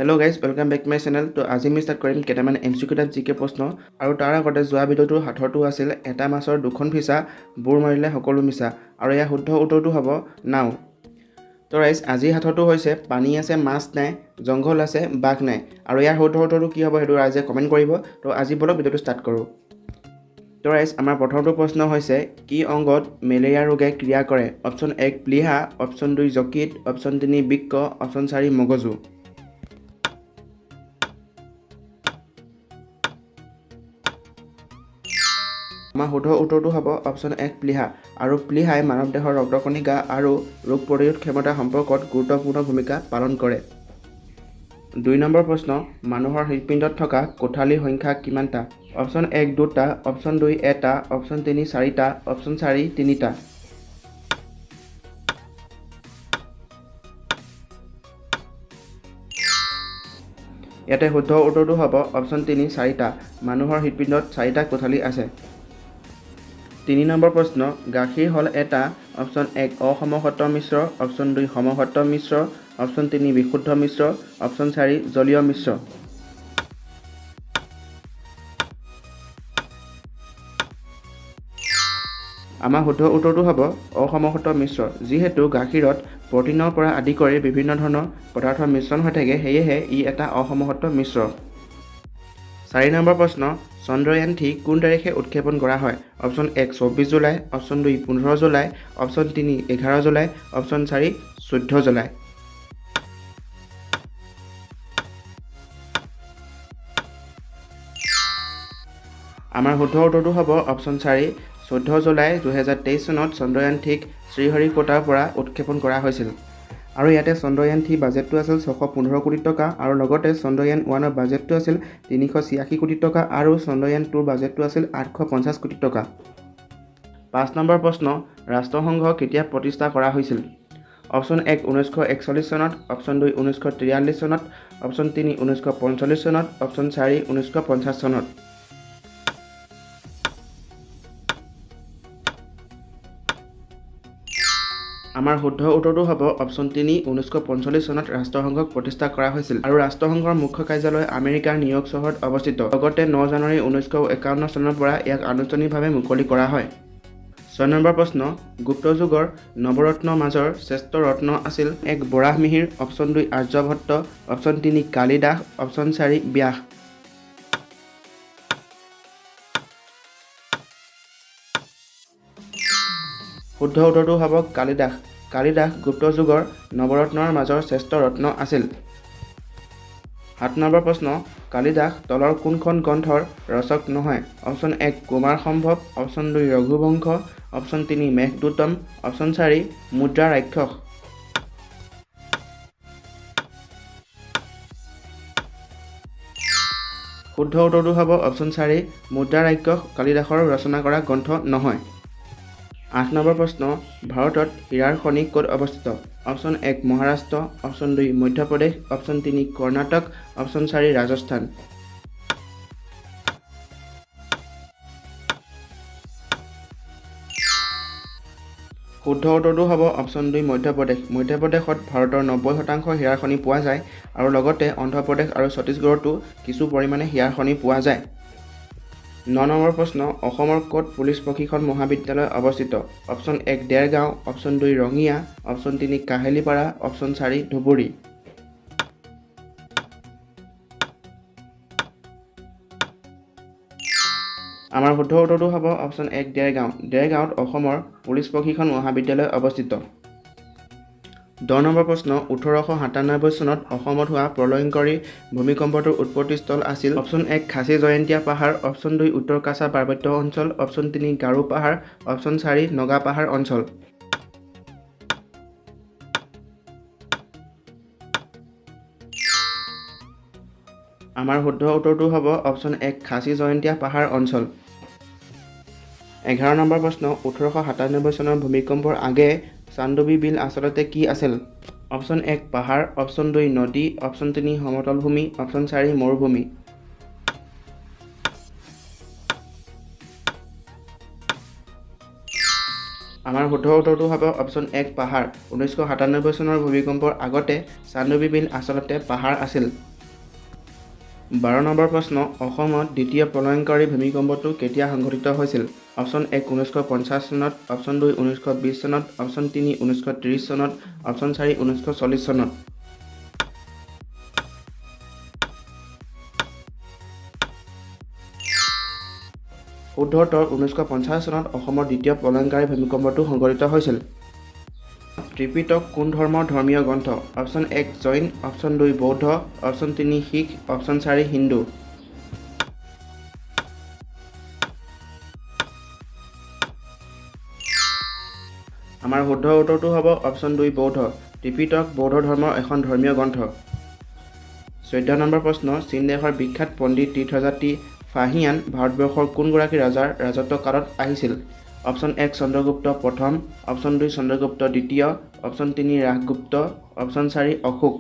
Hello guys, welcome back my channel. তো আজি আমি ষ্টাৰ্ট কৰিম কেইটামান এমচিকিউ টাইপ জিকে প্ৰশ্ন। আৰু তাৰ আগতে যোৱা ভিডিঅ'টোৰ সাঁথৰটো আছিল এটা মাছৰ দুখন ফিচা, বুৰ মাৰিলে সকলো মিছা। আৰু ইয়াৰ শুদ্ধ উত্তৰটো হ'ব নাও। তো ৰাইজ, আজিৰ সাঁথৰটো হৈছে পানী আছে মাছ নাই, জংঘল আছে বাঘ নাই। আৰু ইয়াৰ শুদ্ধ উত্তৰটো কি হ'ব সেইটো ৰাইজে কমেণ্ট কৰিব। তো আজি বলক ভিডিঅ'টো ষ্টাৰ্ট কৰোঁ। তো ৰাইজ, আমাৰ প্ৰথমটো প্ৰশ্ন হৈছে কি অংগত মেলেৰিয়া ৰোগে ক্ৰিয়া কৰে? অপশ্যন 1 প্লীহা, অপশ্যন 2 যকৃত, অপশ্যন 3 বৃক্ক, অপশ্যন 4 মগজু। আমাৰ শুদ্ধ উত্তৰটো হ'ব অপশ্যন 1 প্লীহা। আৰু প্লীহাই মানৱ দেহৰ ৰক্তকণিকা আৰু ৰোগ প্ৰতিৰোধ ক্ষমতা সম্পৰ্কত গুৰুত্বপূৰ্ণ ভূমিকা পালন কৰে। 2 নম্বৰ প্ৰশ্ন, মানুহৰ হৃদপিণ্ডত থকা কোঠালিৰ সংখ্যা কিমানটা? অপশ্যন 1 2টা, অপশ্যন 2 1টা, অপশ্যন 3 4টা, অপশ্যন 4 3টা। ইয়াতে শুদ্ধ উত্তৰটো হ'ব অপশ্যন 3 4টা। মানুহৰ হৃদপিণ্ডত 4টা কোঠালি আছে। 3 নম্বৰ প্ৰশ্ন, গাখীৰ হ'ল এটা অপশ্যন 1 অসমসত্ব মিশ্ৰ, অপশ্যন 2 সমসত্ব মিশ্ৰ, অপশ্যন 3 বিশুদ্ধ মিশ্ৰ, অপশ্যন 4 জলীয় মিশ্ৰ। আমাৰ শুদ্ধ উত্তৰটো হ'ব অসমসত্ব মিশ্ৰ। যিহেতু গাখীৰত প্ৰটিনৰ পৰা আদি কৰি বিভিন্ন ধৰণৰ পদাৰ্থৰ মিশ্ৰণ হৈ থাকে, সেয়েহে ই এটা অসমসত্ব মিশ্ৰ। 4 নম্বৰ প্ৰশ্ন, চন্দ্ৰয়ান 3 কোন তাৰিখে উৎক্ষেপণ কৰা হয়? Option 1 24 July, option 2 15 July, option 3 11 July, option 4 14 July. আমাৰ শুদ্ধ উত্তৰটো হ'ব অপশ্যন 4 14 জুলাই 2023 চনত চন্দ্ৰয়ান 3ক শ্ৰীহৰিকোটাৰ পৰা উৎক্ষেপণ কৰা হৈছিল। আৰু ইয়াতে চন্দ্ৰয়ান 3 বাজেটটো আছিল 615 কোটি টকা আৰু লগতে চন্দ্ৰয়ান 1ৰ বাজেটটো আছিল 386 কোটি টকা আৰু চন্দ্ৰয়ান 2ৰ বাজেটটো আছিল 850 কোটি টকা। 5 নম্বৰ প্ৰশ্ন, ৰাষ্ট্ৰসংঘ কেতিয়া প্ৰতিষ্ঠা কৰা হৈছিল? অপশ্যন 1 1941 চনত, অপশ্যন 2 1943 চনত, অপশ্যন 3 1945 চনত, অপশ্যন 4 1950 চনত। আমাৰ শুদ্ধ উত্তৰটো হ'ব অপশ্যন 3 1945 চনত ৰাষ্ট্ৰসংঘক প্ৰতিষ্ঠা কৰা হৈছিল। আৰু ৰাষ্ট্ৰসংঘৰ মুখ্য কাৰ্যালয় আমেৰিকাৰ নিউয়ৰ্ক চহৰত অৱস্থিত। লগতে 9 জানুৱাৰী 1951 চনৰ পৰা ইয়াক আনুষ্ঠানিকভাৱে মুকলি কৰা হয়। 6 নম্বৰ প্ৰশ্ন, গুপ্ত যুগৰ নৱৰত্নৰ মাজৰ শ্ৰেষ্ঠ ৰত্ন আছিল 1 Varahamihira, option 2 Aryabhata, option 3 Kalidasa, option 4 Vyasa. শুদ্ধ উত্তৰটো হ'ব কালিদাস। কালিদাস গুপ্ত যুগৰ নৱৰত্নৰ মাজৰ শ্ৰেষ্ঠ ৰত্ন আছিল। 7 নম্বৰ প্ৰশ্ন, কালিদাস তলৰ কোনখন গ্ৰন্থৰ ৰচক নহয়? Option 1 Kumar Sambhav, option 2 Raghuvamsha, option 3 Meghadutam, option 4 Mudra Rakshasa. শুদ্ধ উত্তৰটো হ'ব অপশ্যন 4 মুদ্ৰা ৰাক্ষস কালিদাসৰ ৰচনা কৰা গ্ৰন্থ নহয়। 8 নম্বৰ প্ৰশ্ন, ভাৰতত হীৰাৰ খনি ক'ত অৱস্থিত? Option 1 Maharashtra, option 2 Madhya Pradesh, option 3 Karnataka, option 4 Rajasthan. শুদ্ধ উত্তৰটো হ'ব অপশ্যন 2 মধ্যপ্ৰদেশ। মধ্যপ্ৰদেশত ভাৰতৰ 90% হীৰাৰ খনি পোৱা যায় আৰু লগতে অন্ধ্ৰপ্ৰদেশ আৰু ছত্তীশগড়তো কিছু পৰিমাণে হীৰাৰ খনি পোৱা যায়। 9 নম্বৰ প্ৰশ্ন, অসমৰ ক'ত পুলিচ প্ৰশিক্ষণ মহাবিদ্যালয় অৱস্থিত? Option 1 Dergaon, option 2 Rangia, option 3 Kahilipara, option 4 Dhubri. আমাৰ শুদ্ধ উত্তৰটো হ'ব অপশ্যন 1 দেৰগাঁও। দেৰগাঁৱত অসমৰ পুলিচ প্ৰশিক্ষণ মহাবিদ্যালয় অৱস্থিত। 10 নম্বৰ প্ৰশ্ন, 1897 চনত অসমত হোৱা প্ৰলয়ংকৰী ভূমিকম্পটোৰ উৎপত্তিস্থল আছিল? অপশ্যন 1 খাচী জয়ন্তীয়া পাহাৰ, অপশ্যন 2 উত্তৰ কাছাৰ পাৰ্বত্য অঞ্চল, অপশ্যন 3 গাৰো পাহাৰ, অপশ্যন 4 নগা পাহাৰ অঞ্চল। আমাৰ শুদ্ধ উত্তৰটো হ'ব অপশ্যন 1 খাচী জয়ন্তীয়া পাহাৰ অঞ্চল। 11 নম্বৰ প্ৰশ্ন, 1897 চনৰ ভূমিকম্পৰ আগেয়ে চান্দুবি বিল আচলতে কি আছিল? অপশ্যন 1 পাহাৰ, অপশ্যন 2 নদী, অপশ্যন 3 সমতল ভূমি, অপশ্যন 4 মৰুভূমি। আমাৰ শুদ্ধ উত্তৰটো হ'ব অপশ্যন 1 পাহাৰ। 1997 চনৰ ভূমিকম্পৰ আগতে চান্দুবি বিল আচলতে পাহাৰ আছিল। 12 নম্বৰ প্ৰশ্ন, অসমত দ্বিতীয় প্ৰলয়ংকাৰী ভূমিকম্পটো কেতিয়া সংঘটিত হৈছিল? অপশ্যন 1 1950 চনত, অপশ্যন 2 1920 চনত, অপশ্যন 3 1930 চনত, অপশ্যন 4 1940 চনত। শুদ্ধ উত্তৰ 1950 চনত অসমৰ দ্বিতীয় প্ৰলয়ংকাৰী ভূমিকম্পটো সংঘটিত হৈছিল। ত্ৰিপিটক কোন ধৰ্মৰ ধৰ্মীয় গ্ৰন্থ? অপশ্যন 1 জৈন, অপশ্যন 2 বৌদ্ধ, অপশ্যন 3 শিখ, অপশ্যন 4 হিন্দু। আমাৰ শুদ্ধ উত্তৰটো হ'ব অপশ্যন 2 বৌদ্ধ। ত্ৰিপিটক বৌদ্ধ ধৰ্মৰ এখন ধৰ্মীয় গ্ৰন্থ। 14 নম্বৰ প্ৰশ্ন, চীন দেশৰ বিখ্যাত পণ্ডিত তীৰ্থযাত্ৰী ফাহিয়ান ভাৰতবৰ্ষৰ কোনগৰাকী ৰজাৰ ৰাজত্বকালত আহিছিল? অপশ্যন 1 চন্দ্ৰগুপ্ত প্ৰথম, অপশ্যন 2 চন্দ্ৰগুপ্ত দ্বিতীয়, অপশ্যন 3 ৰাজগুপ্ত, অপশ্যন 4 অশোক।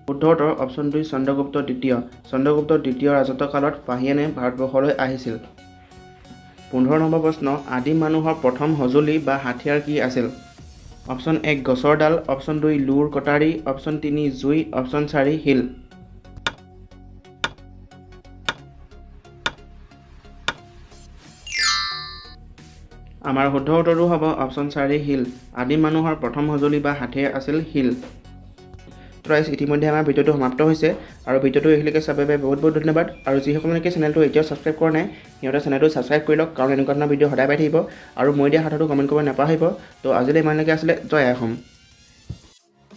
শুদ্ধ উত্তৰ অপশ্যন 2 চন্দ্ৰগুপ্ত দ্বিতীয়। চন্দ্ৰগুপ্ত দ্বিতীয় ৰাজত্বকালত ফাহিয়ানে ভাৰতবৰ্ষলৈ আহিছিল। 15 নম্বৰ প্ৰশ্ন, আদিম মানুহৰ প্ৰথম সঁজুলি বা হাথিয়াৰ কি আছিল? অপশ্যন 1 গছৰ ডাল, অপশ্যন 2 লোৰ কটাৰী, অপশ্যন 3 জুই, অপশ্যন 4 শিল। আমাৰ শুদ্ধ উত্তৰটো হ'ব অপশ্যন 4 শিল। আদিম মানুহৰ প্ৰথম সঁজুলি বা হাথিয়াৰ আছিল শিল। ৰাইজ, ইতিমধ্যে আমাৰ ভিডিঅ'টো সমাপ্ত হৈছে আৰু ভিডিঅ'টো এইখিনিলৈকে চাবৰ বাবে বহুত বহুত ধন্যবাদ। আৰু যিসকলে নেকি চেনেলটো এতিয়াও ছাবস্ক্ৰাইব কৰা নাই, সিহঁতে চেনেলটো ছাবস্ক্ৰাইব কৰি লওক, কাৰণ এনেকুৱা ধৰণৰ ভিডিঅ' সদায় পাই থাকিব। আৰু মই দিয়া সাঁথৰটো কমেণ্ট কৰিব নাপাহৰিব। আজিলৈ ইমানলৈকে আছিলে, জয় আই অসম।